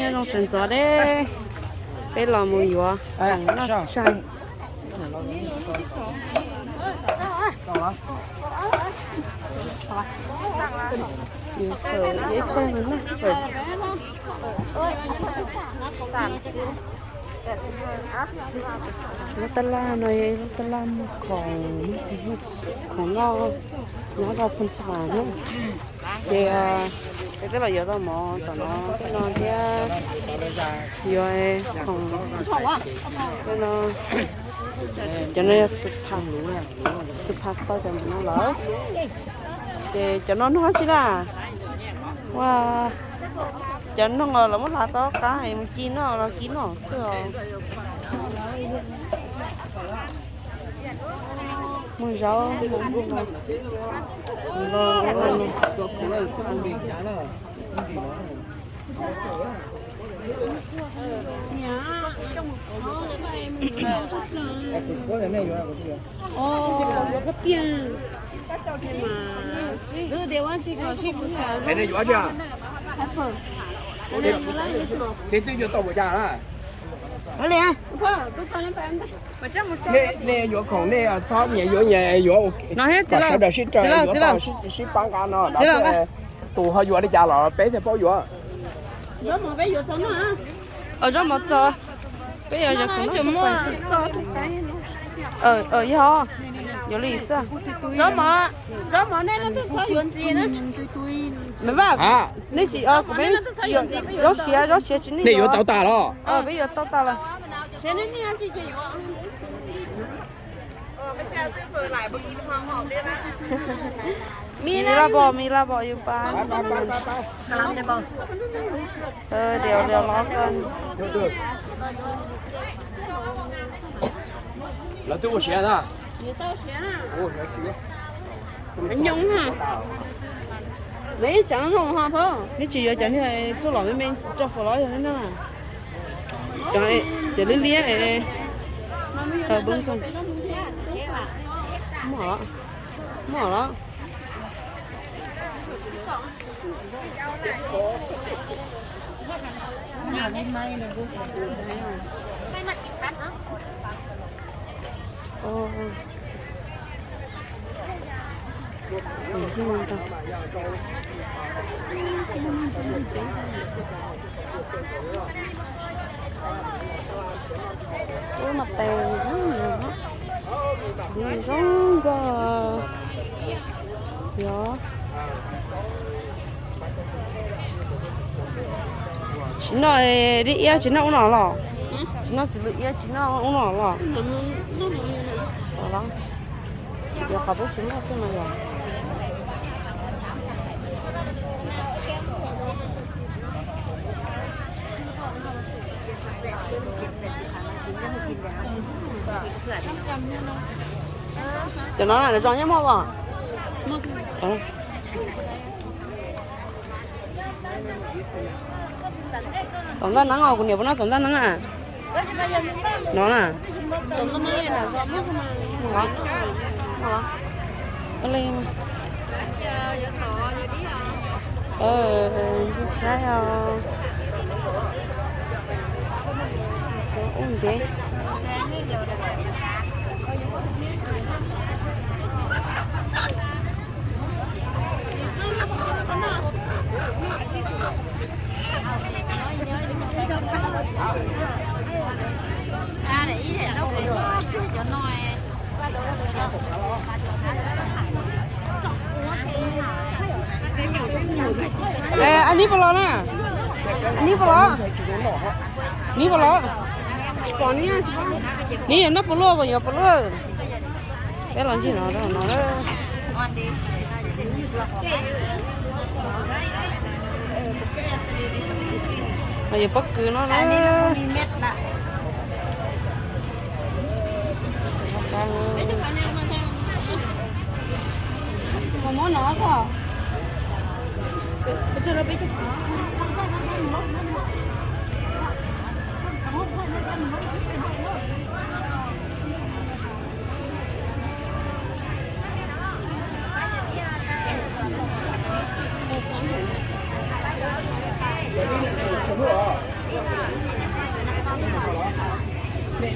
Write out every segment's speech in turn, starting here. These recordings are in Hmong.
Zoo sawv ntxov deb, peb los mus yuav khoom noj tshais. Yuav fawm, yuav ib tag noj fawm. Lub tab laj no yog ib lub tab laj muag khoom, khoom noj nyob rau Phoo Xas Vas na. Ces peb los yuav tau mov tom no tej no thiab, yuav khoom tej no. Cov no yog xu phas, xu phas tau cov ntawm no lawm. Ces cov no noj tsi na? Ua, cov noog los muab hla tau qab es mus ci noj los ci noj xwb os. Muag zaub, muag zaub. Nej yuav tsi? Ces twb yuav tau ua cas na? Nej yuav khoom nej txhob nyias yuav nyias yuav, kom sawv daws sib raws yuav tau sib pab nqa no. Tus ho yuav li cas los peb thiaj paub yuav. Zaub mov txog, peb yuav zaub mov txog. Yog, yuav li xwb. Zaub mov, nej leej twg xav yuav ntxiv na? Me vaj, nej tsis, kuv peb zaub siav, zaub siav tsis nej yuav tau tas los? Peb yuav tau tas los. Mì laj bò, mì laj bò yus pab. Liaus liaus los koj. Lawv twb ua siav na. Neb tsis yuav cov niag txuj lom me me rau fuam los yog na. Cov liab liab. Muaj los. Ub, mas tes zoo nkauj. Yog tsis noj li iab tsis noj ub no los? Tsis noj tsis lwm iab tsis noj ub no los? Yog qhov peb tsis noj xwb no yog. Cov no na, zoo nyob mog os. Tom ntoj neeb os, kuv niam puas noj tom ntoj neeb na? No na. Saib os. Ub ntev. Neb puas los na? Neb puas los? Neb puas los? Neb yuav noj puas luaj puas yuav puas luaj? Peb los ncig no no. No yog pob kws no na. Seb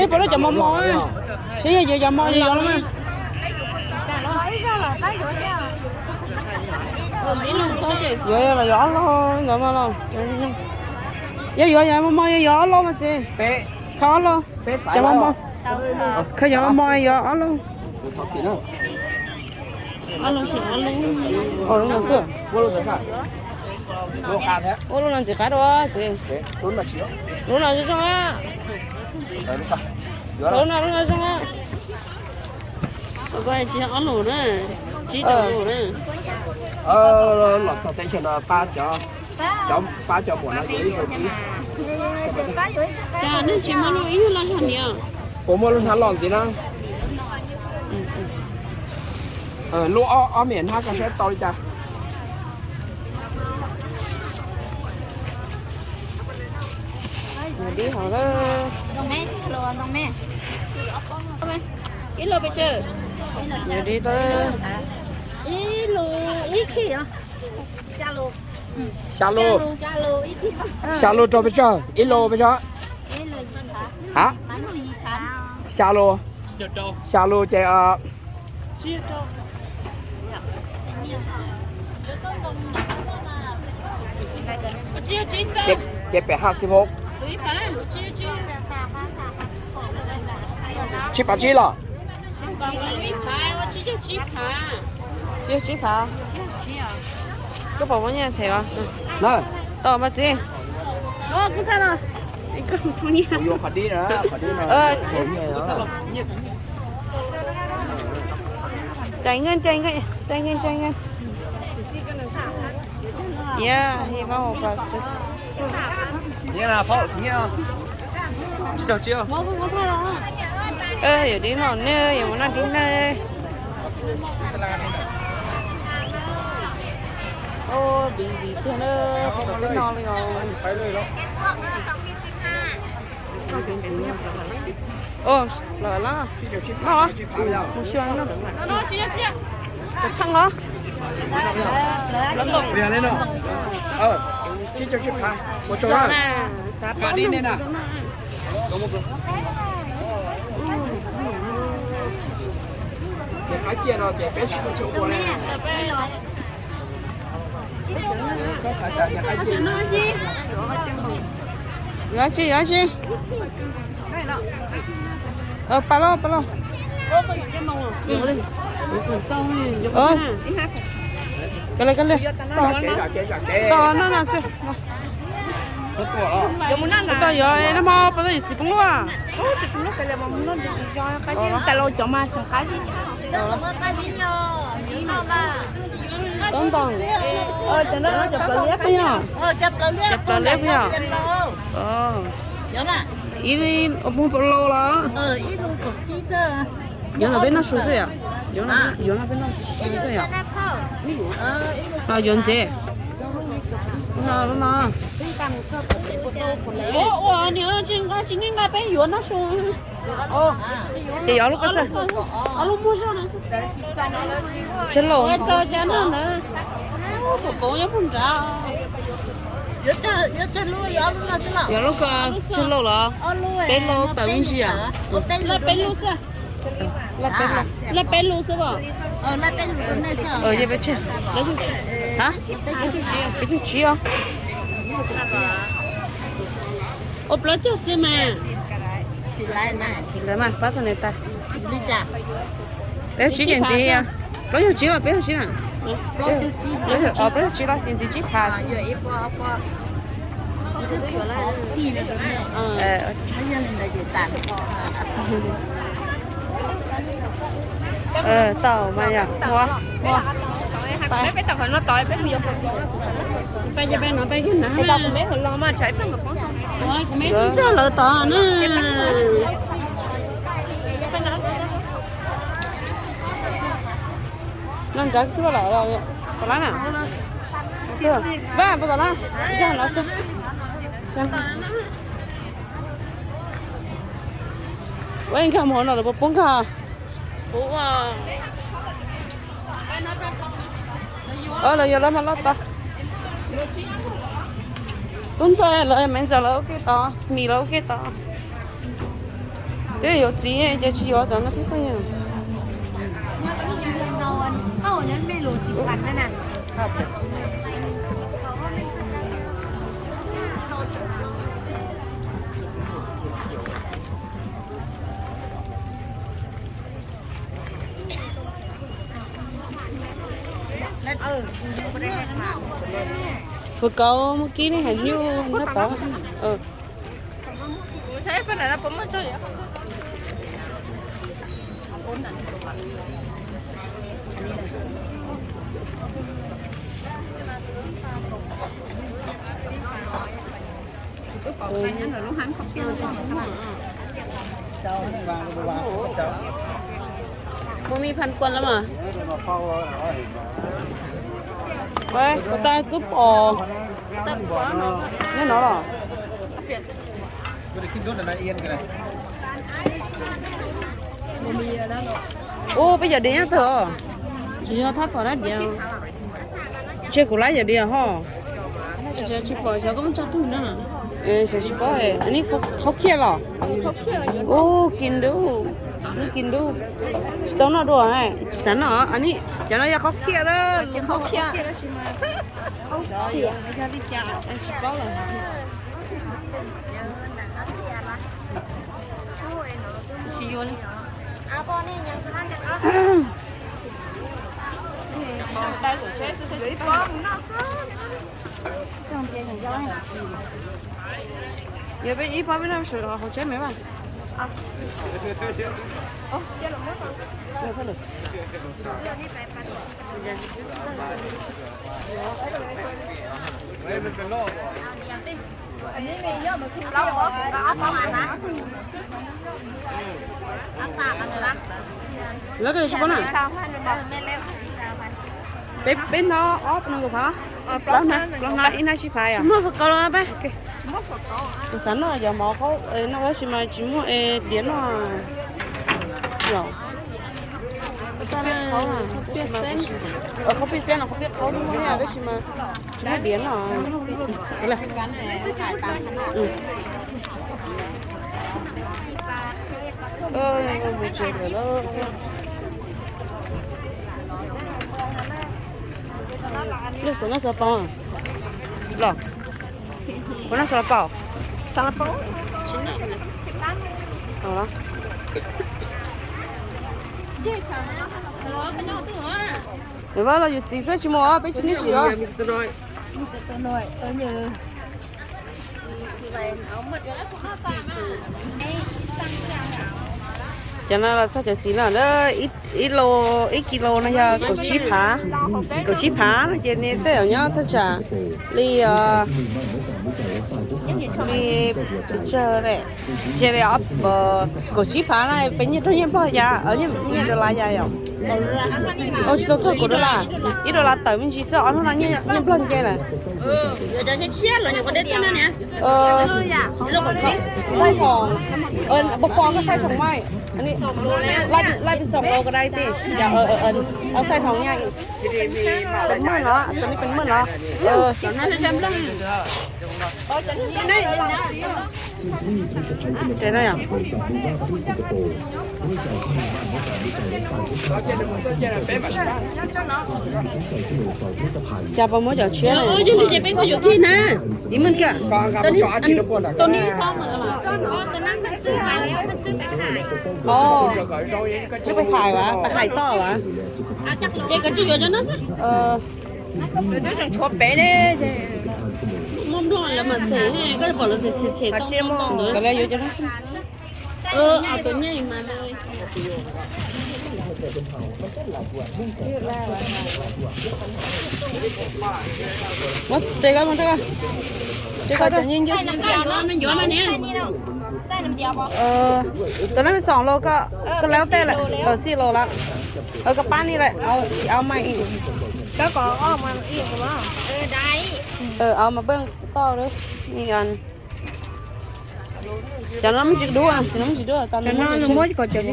puas lub cov mos mos, seb yog yuav cov mos yuav los mas. Yuav los yuav ob lauj ntawd mas los. Yog yuav mos mos yog yuav ob lauj mas txiv. Khaws ob lauj. Cov mos mos. Khaws cov mos mos yuav ob lauj. Ob lauj xwb. Ua lub no ntxiv qab dua txiv. Lub no zoo zoo. Lub no lub no zoo. Tsis ob lauj na, tsib rau lauj na. Los txog teb chaws no pab cov, cov pab cov muam no yuav ib zaug kib. Cas nej tsis muab lub ib lub loj zog niam? Puas muaj lub hnab loj ntxiv na? Lub ob me hnab koj saib tau li cas. Dib hauv lawm. Ib lub pes tsawg? Dib lawm. Xya lus. Xya lus rau pes tsawg? Ib lus pes tsawg? Ha? Xya lus. Xya lus ces ces pem ha xi hmo. Tsib phav tsib los? Tsib phav. Koj puas muaj nyiaj them los? Tau mas txiv. Cais nkeej, cais nkeej, cais nkeej, cais nkeej. Yeah, he vamos para just. Yuav dib no ne, yuav mus noj dib ne. Busy tiag na, puas tau teb no li os. Lawm las, mus xyuas no. Cov pheej los. Yuav tsis, yuav tsis. Pas loj, pas loj. Koj li, koj li. Tau no no xwb. Tau yuav nag hmo pas tau yim xis poob lub. Tau ntau. Cov no cov plaws liab peb yog. Cov plaws liab peb yog. Ib lub poob plaub los. Yuav no peb noj su xwb yom. Yuav no peb noj su xwb yom. Yuav ntxiv. Lub no. Ua niam tsis nqa, tsis nqa peb yuav noj su. Ces yuav lub ko xwb. Tsib lauj. Txog cas noj ntawd. Kuv nyob puag nrad. Yuav lub ko tsib lauj los? Peb lauj tawm me ntsis yom. Laj peb lauj xwb. Laj peb lauj xwb os. Yeej peb caug. Ha? Peb caug tsib os. Ua plaub caug xwb mas. Lawv mas pab txog niam tais. Peb caug tsib ces ntxiv. Plaub caug tsib los peb caug tsib na? Plaub caug tsib los ces ntxiv tsib phav. Tau mas yom. Lawv tod na. Noj ntsav xwb los, tom lab na. Vaj, puas tom lab? Ua nkag mus hauv no lawv puas pub nkag? Lawv yuav lawv mas loj tag. Tub ntxawg lawv, Maiv Ntxawm lawv ua ke tod, Mim lawv ua ke tod. Twb yuav txiv ces tsis yuav cov no thiab koj yog. Fawm kauv mus kib nej hais nyuj nab tod. Ua me phaj kuas los mas. Kuv tab kuv pom nyob no los. Ub, peb yawm diav nyob twg os? Tsis yog thab phom dab diav. Ntshe kuv lab yawm diav ho. Tsis pom xyov koj muab tso twg na. Xyov tsis paub, a ni khaub khiaj los? Ub, kis ntuj, xwb kis ntuj. Tsis tau noj dua, tsis xav noj. A ni cov no yog khaub khiaj lawm, khaub khiaj tab sis mas xyov yog li cas tsis paub lawm. Tsis yuav li. Yog peb ib pob peb noj sawv hauv tsheb me mas. Lawv koj yuav tsis paub na. Peb, peb hnab ob no nkaus phav. Plaub hnab, plaub hnab ib hnab tsib phav yom. Kuv xav noj yog mov qaub noj tab sis mas tsis muaj diav noj. Yog, qaub pij xeb no qaub pij qaub tab sis mas tsis muaj diav noj. Mus tsev lawm. Lub xav noj xav pau los? Puas noj xav pau? Xav pau. Vaj los yus txiv xwb tsis mus os, peb tsis nyob sim os. Cov no los txog cov txiv no, ib lo, ib kis lo no yog kaum tsib phav. Kaum tsib phav no ces nws tej zaum nyob thaj tsam li, li pes tsawg ne, tsis li, kaum tsib phav no peb nyiaj raug nyiaj nplog yas, nyiaj dollar yas yom. Tsis tau txog kaum dollar, ib dollar tawm me ntsis xwb, ob hnub no nyiaj nplog nce lawm. Xaij thoom, pos pos koj xaij thoom mas, laj pis txoom lo koj dai ti, xaij thoom nyaj, pes maj no, tus ni pes maj no. Cas puas muab cov tshiab? Ib maj kiag. Xwb pais hais vas, pais hais toj vas. Muab cov no xwb. Muab tes koj, muab tes koj. Tus no me xoom los koj, koj laub tej lawm, xij los lawm. Koj pab ni lawm, tsis au mas. Au mas peb toj. Cov no muab tsis dub, cov no muab tsis dub, tau no muab kom cov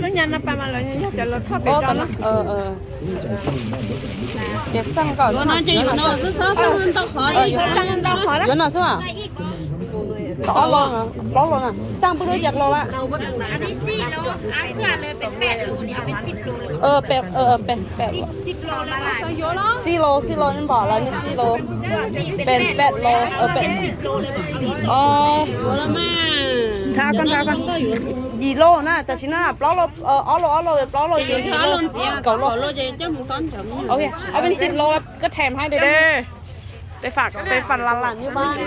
lub nyuag no pa mas lawv yog cov lawv thoj pem no. Ces xaj kom yuav no xwb. Tom ob lo, plaub lo na, xaj pw lub cas los lawm. Pem, pem, xij lo, xij lo npam lawv ne, xij lo, pem, pem lo, pem, yim lo na, tam sim no plaub lo, ob lo, ob lo, plaub lo, yim lo, kaum lo. Ob peb xij lo koj them hais de de. Peb fam, peb fam las las nyob vaj.